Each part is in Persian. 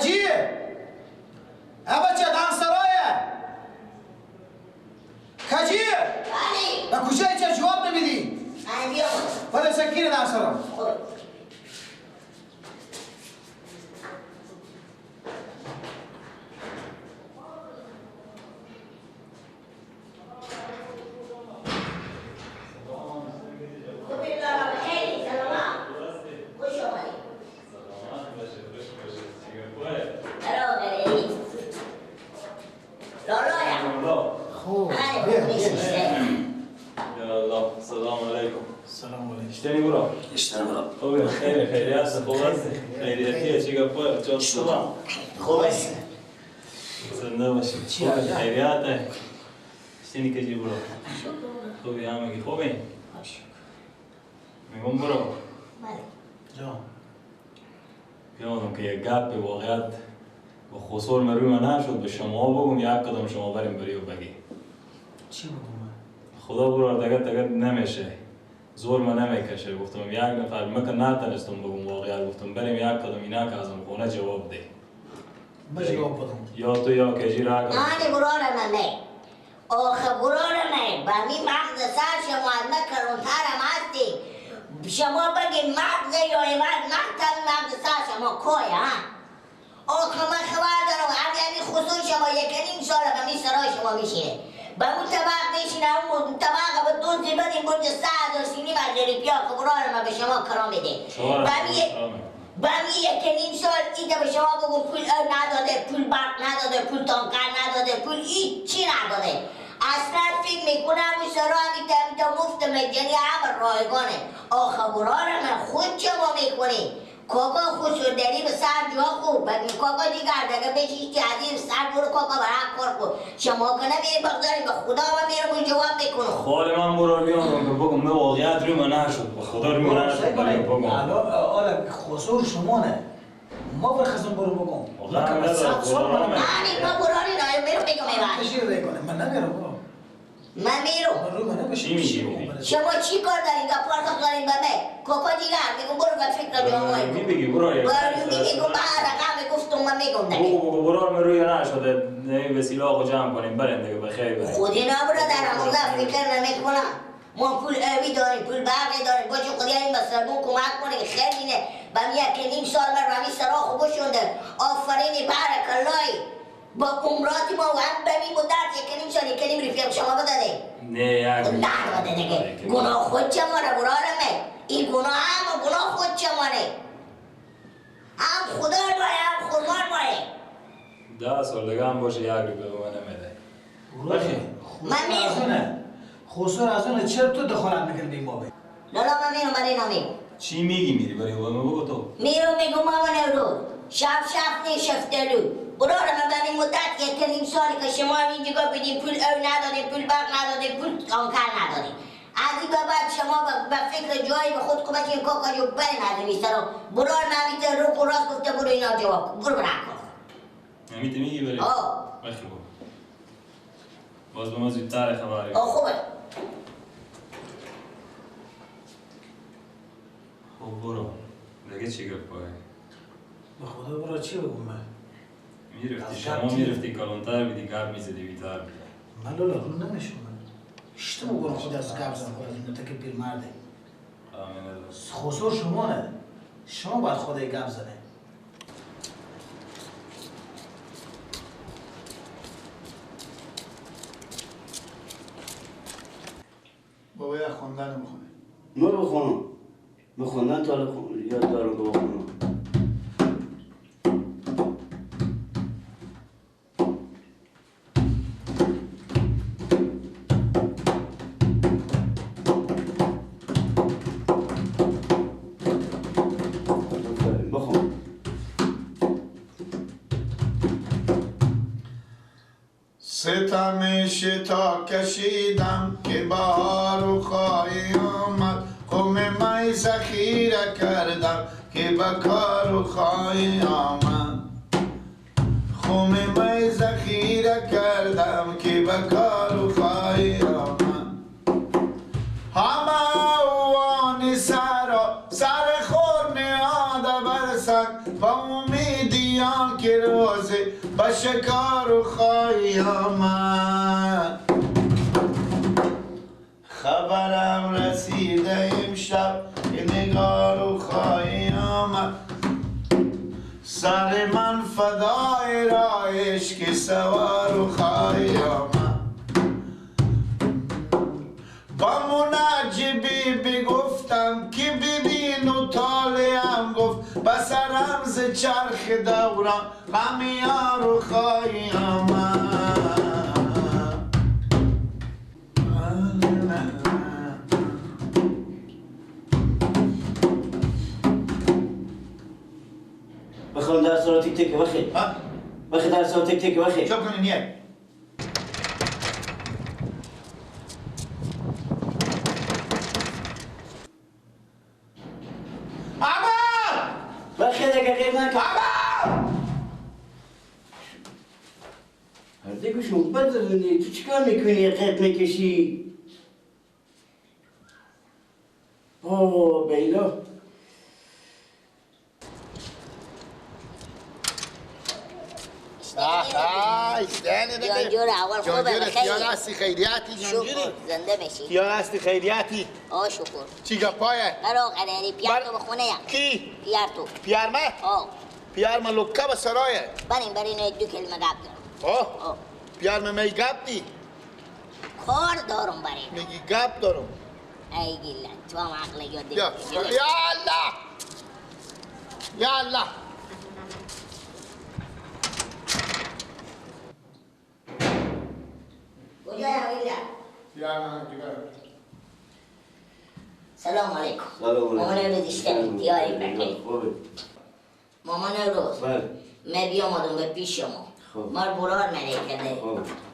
کجی؟ بچه دانسرایه کجی؟ بله. به کجای چه جواب نمیدی؟ بله سکینه دانسرا. خوب است. زنده باشی. خیریت شتینی کجی برو. خوبی همگی خوبی؟ میگم برو. بله. جان. بیامدم که یک گپ واقعیت با خسور مروی من نشد به شما بگم یک قدم شما بریم بری و بگی. چی بگم من؟ خدا برو دیگه دیگه نمیشه. زور من نمیکشه. گفتم یک نفر من که نتونستم بگم واقعیت گفتم بریم یک قدم اینا که ازم خونه جواب ده. من جواب بدم. یا تو یا کجی را کن. آنی برار من نه. آخه برار من با می مغز سر شما از من کلونترم هستی. شما بگی مغز یا ایوان مغز مغز سر شما کوی ها. آخه من خبر دارم همین خصوص شما 1.5 ساله به می سرای شما میشینه. به اون طبق میشینه اون طبق به دوزی بدیم برج 100,000 سینی برداری پیا که برار من به شما کرام بده. با می 1.5 سال ایده به شما بگم پول نداده، پول برق نداده، پول تانکر نداده، پول هیچی نداده. اصلا فکر میکنم اون سرا همی تا مفت مجانی هم رایگانه. آخه برار من خود شما میکنی. کاکا خسردری به سر جا خوب کاکا دیگر دیگه بشیشتی عزیز سر برو کاکا برای کار کن. شما که نمیری بگذاریم به خدا من میرم اون جواب میکنم. خال من برو بیام که بگم من واقعیت روی من نشد به خدا روی من نشد برای بگم. الان خسور شما نه ما برخصم برو بگم. واقعا صد سال من من براری نه میرم بگم ایوان. من نمیرم برو. من میرم. چی میگی؟ شما چی کار دارین؟ گپار دارین به من؟ کاکا دیگر میگم برو به فکر جواب میگی برو برو میگم من رقم گفتم من میگم دیگه. بگو برو من روی نشده نه وسیله آقا جمع کنیم بریم دیگه بخیر بریم. خودی نه برادر موقع فکر نمیکنم. ما پول آبی داریم پول برقی داریم باشه خودی این مسلمون کمک کنه که خیلی نه. بم 1.5 سال من رمی سرا خوب شونده. آفرین بارک الله. با عمراتی ما هم به این مدت 1.5 سال 1.5 رفیق شما بداده. نه یک نه بده دیگه. گناه خود چمانه برادرمه. این گناه هم گناه خود چمانه. هم خدا مایه هم خرمان مایه. 10 سال دیگه هم باشه یک روپیه به من نمیده. من میرم. خسور از اونه چرا تو دخالت میکنی به این بابه؟ لالا من میرم برای نامی. چی میگی میری برای بابا بگو تو؟ میرم میگم مامان رو شب شب نشفتلو. برادر من به این مدت 1.5 سالی که شما اینجا بدین پول او ندادین پول برق ندادین پول تانکر ندادین. از این به بعد شما به فکر جایی به خود کمک این کاکا جو برین از این سرا. برادر من میته رو راست گفته برو اینا جواب برو برو کن. میته میگی بری؟ آه. بخیر برو. باز به ما زودتر خبری. آه خوبه. خب برو. دیگه چی گفت پای؟ به خدا برو چی بگم من؟ میرفتی شما میرفتی کلانتر بیدی گپ میزدی بیتر بیدی. من لالا رو نمیشم من. اشتباه برو خود از گپ زن خود از این که پیر مرده. خسور شما نه. شما باید خود گپ زنه. بابا یک خوندن بخونه. من بخونم. بخوندن تا یاد دارم که بخونم. بخون. ستم شتا کشیدم که بهار خواهی آمد، خم می ذخیره کردم که به کار خواهی آمد، خم می ذخیره کردم که به کار خواهی آمد. همه اوان سرا سر خور نهاده بر سر، با امیدیان که روزی به شکار خواهی آمد. خبرم رسیده امشب که نگار خواهی آمد. سر من فدای رایش که سوار خواهی آمد. با منجبی بگفتم که ببین و طالعم گفت بسرم ز چرخ دوران غمیار خواهی آمد. بخوام درس رو تیک تک بخی. بخی درس رو تک تک بخی. چپ کنی نیه. بخی دیگه غیر نکن. هر دیگه شما بدونی تو چیکار میکنی قیق میکشی؟ اوه بیلا. جانجور اول خوبه بخیر هستی خیریتی جانجوری زنده بشی کیا هستی خیریتی آه شکر چی گپایه برو قدری پیار تو بخونه یم کی؟ پیار تو پیار من؟ آه پیار من لکه به سرایه بریم بریم یک دو کلمه گپ دارم آه پیار من می گپ دی کار دارم بریم میگی گپ دارم ای گیلت تو هم عقل یاد یا الله یا الله سلام علیکم. مامان روز اشتمی دیاری بخیر. مامان روز من بیامدم به پیش شما مار برار منه کرده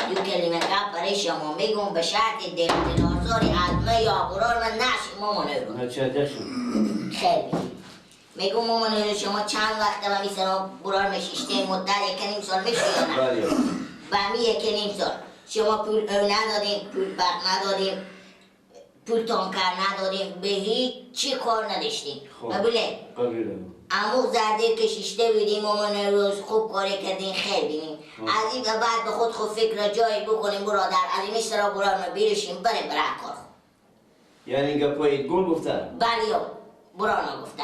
دو کلمه گپ برای شما میگم به شرط دل دلازاری از من یا برار من نشی مامان روز خیلی میگم مامان روز شما چند وقته و میسرا برار میشیشته مدت 1.5 سال میشه یا نه؟ و می 1.5 سال شما پول ندادیم، پول برق ندادیم، پول تانکر ندادیم، به هیچ کار نداشتیم. قبوله؟ قبوله. عمو زرده کشیشته بودیم مامان روز خوب کاری کردین خیر بینیم. از این به بعد به خود خود فکر جایی بکنیم برادر، از این سرا برار بیرشیم بریم برای کار. یعنی گپای گل گفته؟ بله برار ما گفته.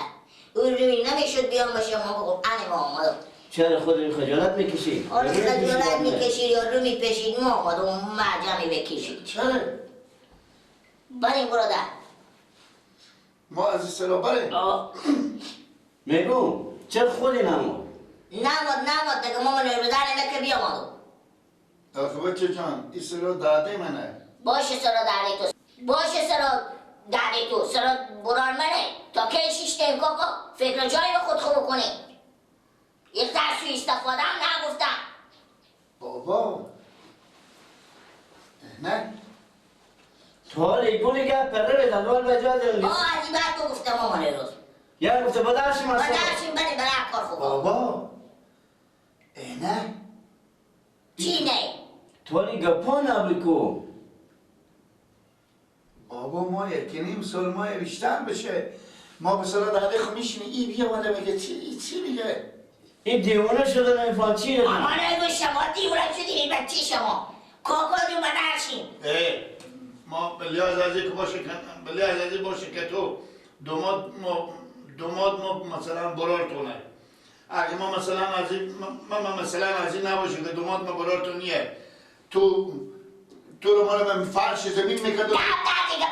او روی نمیشد بیام به شما بگم انی ما آمدم. چرا خود خجالت میکشی؟ آره خجالت میکشی یا رو میپشید ما آمدم معجمی بکشید. چرا؟ بریم برادر. ما از سرا بریم؟ میگم چرا خودی نمود؟ نمود دیگه مامان رو داره که بیامدم. آخه بچه جان این سرا داده منه. باشه سرا داده تو. باشه سرا داده تو. سرا برار منه. تا کی شیشتیم کاکا فکر جایی به خود خوب کنی. یک درسوی استفاده هم نگفتم. بابا نه تو حالا گل گپ پره بدن وال بجا آه از این بعد تو گفتم مامان روز یا گفته با درشیم با درشیم بریم برای کار خوب. بابا نه چی نه؟ تو حالا گپا نبیکو بابا ما 1.5 سال ما بیشتر بشه ما به سال دهده خو میشینی ای بیامده میگه چی میگه؟ این دیوانه شده نمیفهم چی رو مامان روز شما دیوانه شدی این بچه شما کاکا جو بدرشیم. ما بلیاز از که باشه بلیاز از باشه که تو دوماد ما مثلا برارتونه اگه ما مثلا از ما مثلا از این نباشه که دوماد ما برارتون نیه تو رو ما رو فرش زمین میکرد و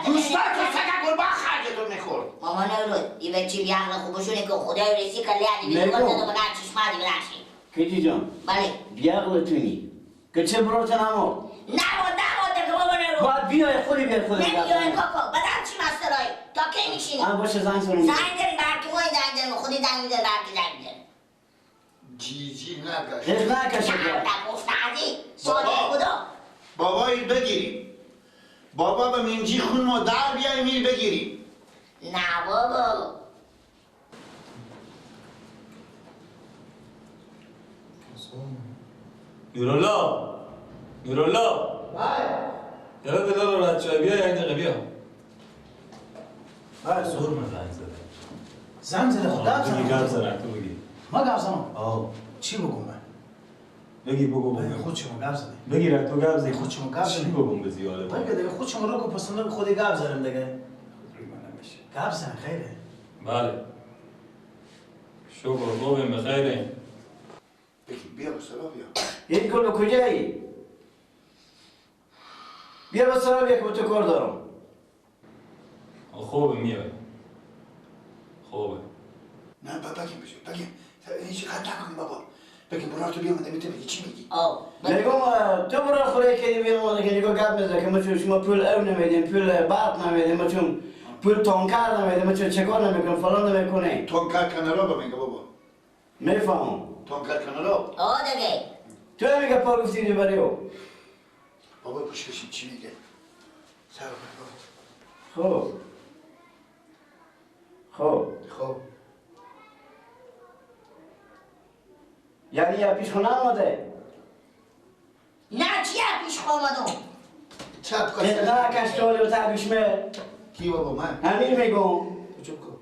دوستان تو سگه گربه خرجتون میخورد. مامان روز این بچه بیعقل خوبشونه که خدای رسی کلی عدی بیگار زد و بگر چشمه عدی برشیم. کیتی جان بله بیعقلتونی که چه برارتون همو نبود دیگه مامان روز باید بیای خودی بیای خودی نمیای کاکا بدن چی مسترایی تا کی میشینی؟ هم باشه زنگ زنیم زنگ داریم برکی ما زنگ داریم خودی زنگ میداریم برکی زنگ میداریم جی جی نکش نکش نه گفت عزیز صادق خدا بابایی بگیریم بابا به منجی خون ما در بیای میر بگیریم. نه بابا نورالله نورالله بله یالا دلا رو رد شوی بیا یک دقیقه بیا. بله زور من زنگ زده. زنگ زده خدا بگی گپ زنم تو بگی. ما گپ زنم؟ آه چی بگم من؟ بگی بگو بگی خود شما گپ زدی. بگی تو گپ زدی. خود شما گپ زدی. چی بگم به زیاده؟ بگی دیگه خود شما رو کو پسند خودی گپ زدم دیگه. گپ زدن خیره. بله. شکر خوبیم بخیریم. بگی بیا سلام بیا. این کلو کجایی؟ بیا با سلام بیا که با تو کار دارم. خوبه میای. خوبه. نه بگیم بشه بگیم. هیچ خط نکنیم بابا. بگیم برو تو بیا من نمیتونم بگی چی میگی؟ نگم تو برو خوره که بیا که نگاه گپ میزنه که ما چون شما پول او نمیدیم پول برق نمیدیم ما چون پول تانکر نمیدیم ما چون چکار نمیکنیم فلان نمیکنیم. تانکر کنارا میگه بابا. میفهمم. تانکر کنارا. آه دیگه. تو میگه پا گفتی برای او. بابا گوش بشین چی میگه؟ سر بابا. خب. خب. خب. یعنی یا پیش خونه آمده؟ نه چی پیش خونه آمدم؟ چپ کن. نه کشتاری و تبیشمه. کی بابا من؟ همین میگم. چپ کن.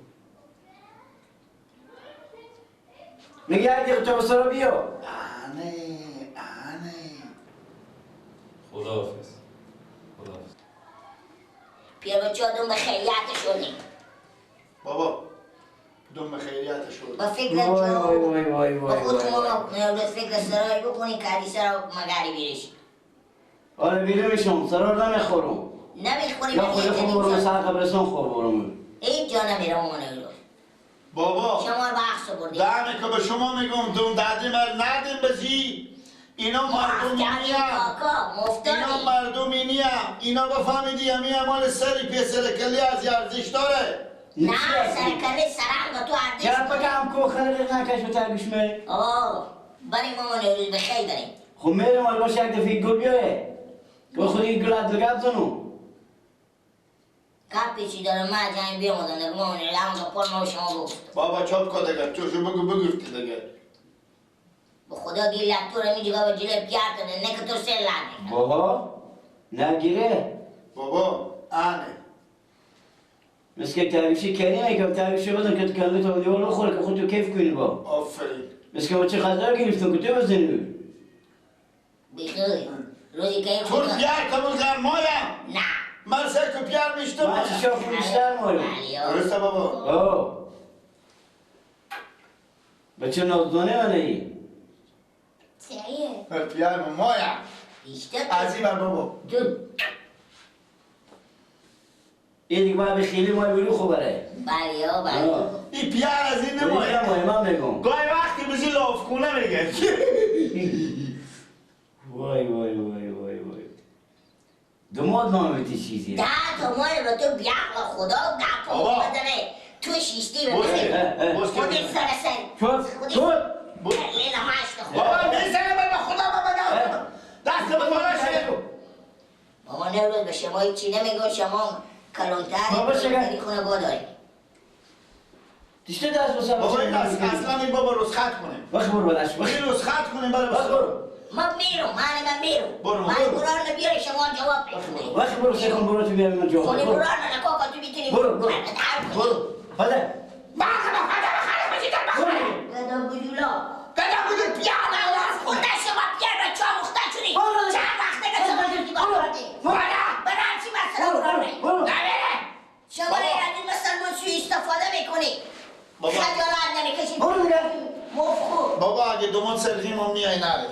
میگه یک دقیقه تو بسرا بیا. آنه آنه. خداحافظ. خداحافظ. پیر بچه دم به خیریت شدیم. بابا دم به خیریت شد. با فکر جو با خود ما فکر سرای بکنی که علی سرا مگری بیرش. آره بیره میشم سرا نمیخورم. نمیخوری؟ یا خود خود برم سر قبرستان خور برم. هیچ جا نمیرم اون بابا شما رو بخش بردی. دمه که به شما میگم دوم دادیم ندیم بزی. اینا مردمی نیم. اینا مردمی نیم. اینا بفهمیدی همی مال سری پیسر کلی از ارزش داره. نه سرکلی سرنگ تو ارزش داره. گپ بگم کو خرق نکش به ترگوشمه. آه بریم مامان روز بخیر بریم. خب میرم حالا باشه یک دفعه گل بیایه. با خود این گل ادل گپ زنو. گپ چی داره من جایی بیامدم دیگه مامان روز همون پول ما شما گفت. بابا چاپ کن دیگه تو شو بگو بگفتی دیگه. به خدا گیل تو رو میجی بابا جلوی پیار کنه نه که تو سر لعنه. بابا نگیره. بابا آنه. مثل که تاریخی کردیم که تاریخی بودن که تو کلمه تا دیوار بخوره که خود تو کیف کنی با. آفرین. مثل که بچه خطر گرفتم که تو بزنی. بخیر. روزی که تو پیار کمون زر مایم. نه. من سر که پیار میشتم. من چه بیشتر مایم. درسته بابا. آه. بچه نازدانه منه ای. چیه؟ پیار مایم. بیشتر. از این بر بابا. دو. این دیگه باید به خیلی مای بیرو خوبره. بله ها بله. این پیار از این نمایه. مایه من میگم. گاهی وقتی بزی لاف کنه میگه. وای وای وای وای وای. دماد نامیتی چیزی. ده تا مای به تو بیعقل خدا گپ بزنه. تو شیشتی به خودی سر سر. شد شد. لیلا هشت خدا. بابا میزنه به خدا بابا دست به بالا شه. بابا نوروز به شما هیچی نمیگم شما کلانتر داری خونه با داری. دیشته دست بسر. بابا این اصلا این بابا رسخت کنه. وقت برو بدش. این رسخت کنه برو برو. من میرم من میرم. برو من برو بیاره شما جواب بده. وقت برو سکن برو تو بیار من جواب. خونه برو نه کاکا تو میتونی. برو برو. برو. بده. ما خدا خدا خدا بچی در بخوره. گدا بجولا. گدا بجول پیار از خدا شما پیار بچه ها مختار شدی. چند وقته که شما جوری با کردی. برو چی مثلا برو. شما از این مسلمان سوی استفاده میکنی. خجالت نمیکشی. برو دیگه. مفخور. بابا اگه دومات سرخیم هم میای نره.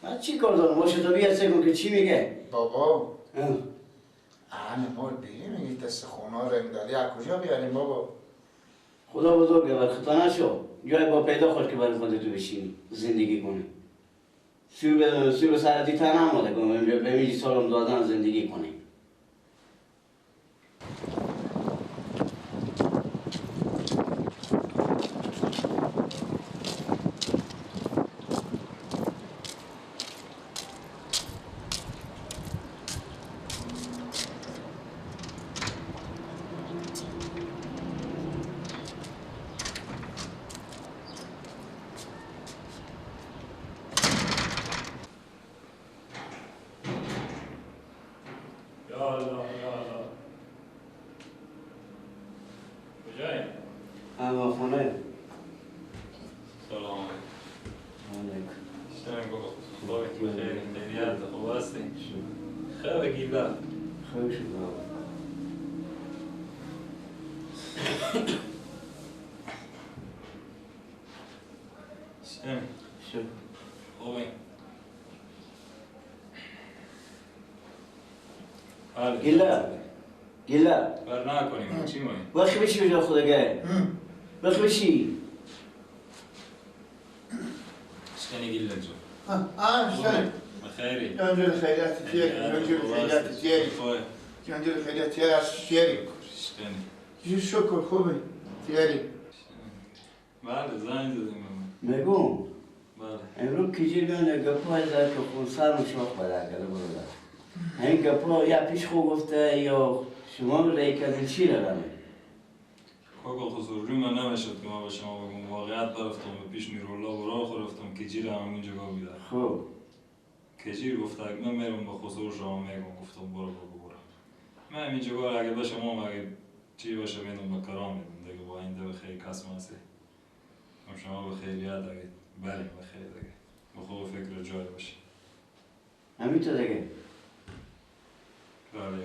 من چی کار دارم؟ باشه تو بیا سکن که چی میگه؟ بابا آنه مال بیری میگی دست خونه رنگداری از کجا بیاریم بابا؟ خدا بزرگه بر خطا نشو. جای با پیدا خوش که برای خودتو بشینی زندگی کنی. سوی به سرتی تن هم آده کنم به میجی سالم دادن زندگی کنی. خوبی بخیر خیریت خوب هستی؟ خیلی گیله خوب شد بابا. شد خوبی؟ گیله گیله بر نکنیم چی مایی؟ وقتی بشی به جا خودگه وقتی بشی شکنی گیله جو شکنی بخیری جانجور خیریت تیری جانجور خیریت تیری جانجور خیریت تیری از تیری شکنی شکر خوبه تیری. بله زنگ زدیم. میگم بله امروز کجی بیان گپا زد که خون سرم شاخ بده کرده برادر. همین گپا یا پیش خو گفته یا شما رای کردین چی رقمه؟ کاکا خسرو روی من نمیشد که من به شما بگم واقعیت برفتم به پیش میرالله برا خورفتم کجی را همون جگاه بیده. خب کجیر گفته من میرم به خسرو شما میگم گفتم برو بگو برو. من همین جگاه اگه به شما اگه چی باشه میدم به کرام میدم دیگه با اینده به خیر کس ماسی. شما به خیریت اگه بریم به خیر دیگه به خوب فکر جای باشه. همین تو دیگه؟ بله.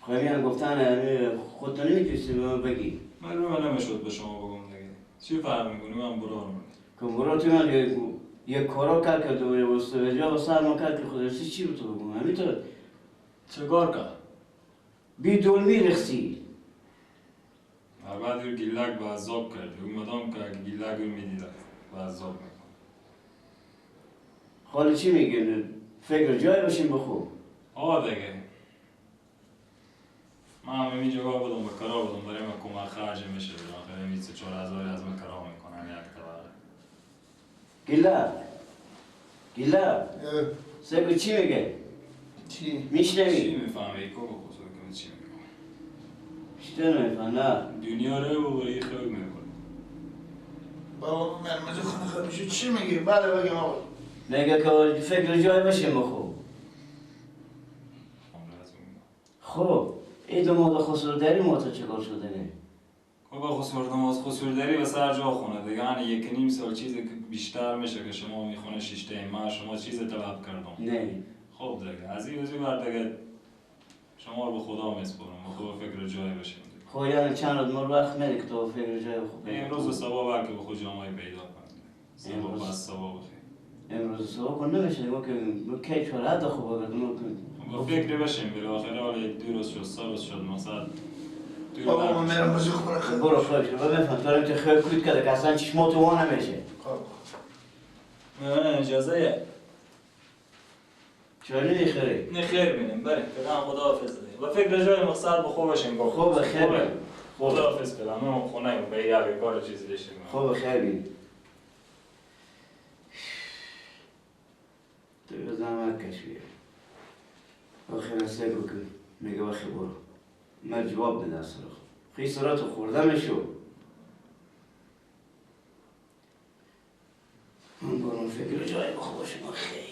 خب همین گفتن خودتو نمیتونستی به من بگی؟ من رو من نمیشد به شما بگم دیگه. چی فرق میکنی؟ من برارم. که برا تو من یک کارا کرد که دوباره واسه به جا سر ما کرد که خودش چی رو تو بگم همین تو. چه کار کرد؟ بی دلمی رخسی. بعد یه گیلک به عذاب کرد. اومدم که گیلک رو میدید به عذاب میکن. خاله چی میگه؟ فکر جای باشیم بخو. آه دیگه. من هم همین جگاه بودم به کرا بودم برای من کمک خرج میشه آخر همین 3-4 هزار از من کرا میکنم یک طبقه. گیله گیله سگو چی میگه؟ چی؟ میشنوی؟ چی میفهمی؟ کاکا خسرو که چی میگه؟ بیشتر نمیفهم نه. دنیا رو بابا یه خیلی میکنه. بابا من مزه خونه خواهد چی میگی؟ بله بگم آقا. میگه که فکر جای باشیم بخو. خب این دماغ خسرودری ما تو چیکار شده نه؟ بابا خسرو دماغ خسرودری به سر جا خونه دیگه من 1.5 سال چیزی که بیشتر میشه که شما میخونه شیشته من شما چیز طلب کردم. نه. خب دیگه از این وزی بر دیگه شما رو به خدا میسپرم به خود فکر جای باشیم. خب یعنی چند روز ما وقت میده که تو فکر جای خوب امروز و صبح بر که به خود جامعه پیدا کنیم. صبح پس صبح بخیر. امروز صبح کن نمیشه ما که کی چهار خوب بگردم با فکر باشیم بالاخره حالا 2 روز شد 3 روز شد مثلا بابا من میرم بازی خونه خیلی برو خواهش کنم بفهم تو رو که خیلی کوت کرده که اصلا چشمات تو نمیشه. خب من اجازه چرا نمیخری؟ نه خیر بینیم بریم فعلا خداحافظ و فکر جای مقصد بخو باشیم با خوب خیر خداحافظ فعلا من خونه به یه کار چیزی داشتیم. خوب خیر بین تو یه زحمت کشیدی. آخر سگو که میگه وقتی برو من جواب بده اصلا خیلی سرات خورده میشو من برم فکر جای بخو باشم خیلی.